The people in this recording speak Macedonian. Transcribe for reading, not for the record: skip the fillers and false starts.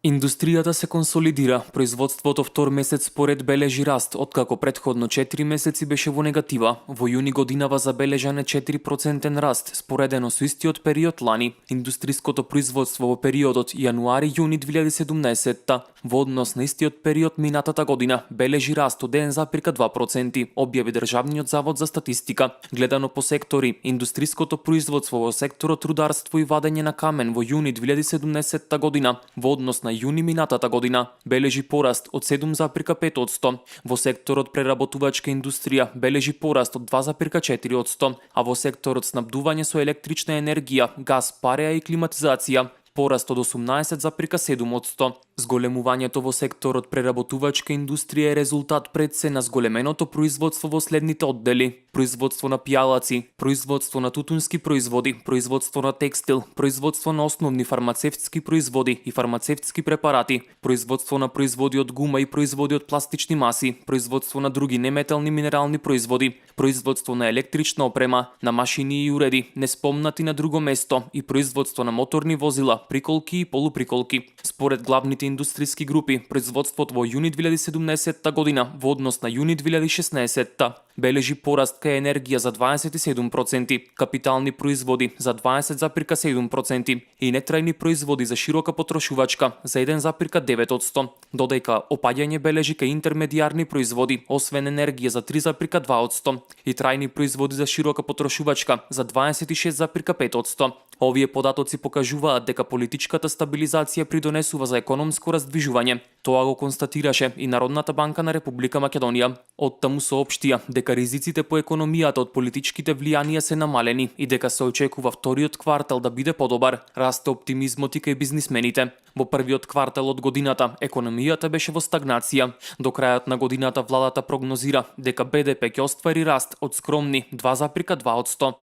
Индустријата се консолидира, производството втор месец поред бележи раст, откако претходно 4 месеци беше во негатива. Во јуни годинава забележан е 4% раст, споредено со истиот период лани. Индустриското производство во периодот јануари-јуни 2017 во однос на истиот период минатата година бележи раст од 1,2%, објави Државниот завод за статистика. Гледано по сектори, индустриското производство во секторот рударство и вадење на камен во јуни 2017 година во однос на јуни минатата година бележи пораст од 7,5%, во секторот преработувачка индустрија бележи пораст од 2,4%, а во секторот снабдување со електрична енергија, газ, пареа и климатизација пораст од 18,7%. Зголемувањето во секторот преработувачка индустрија е резултат пред се на зголеменото производство во следните оддели: производство на пијалаци, производство на тутунски производи, производство на текстил, производство на основни фармацевтски производи и фармацевтски препарати, производство на производи од гума и производи од пластични маси, производство на други неметални минерални производи, производство на електрична опрема, на машини и уреди, неспомнати на друго место, и производство на моторни возила, приколки и полуприколки. Според главните индустријски групи, производството во јуни 2017 година во однос на јуни 2016 бележи пораст кај енергија за 27%, капитални производи за 20,7% и нетрајни производи за широка потрошувачка за 1,9%, додека опаѓање бележи кај интермедијарни производи, освен енергија за 3,2% и трајни производи за широка потрошувачка за 26,5%. Овие податоци покажуваат дека политичката стабилизација придонесува за економско раздвижување. Тоа го констатираше и Народната банка на Република Македонија. Оттаму соопштија дека ризиците по економијата од политичките влијанија се намалени и дека се очекува вториот квартал да биде подобар. Расте оптимизмот и кај бизнисмените. Во првиот квартал од годината економијата беше во стагнација. До крајот на годината владата прогнозира дека БДП ќе оствари раст од скромни 2,2%.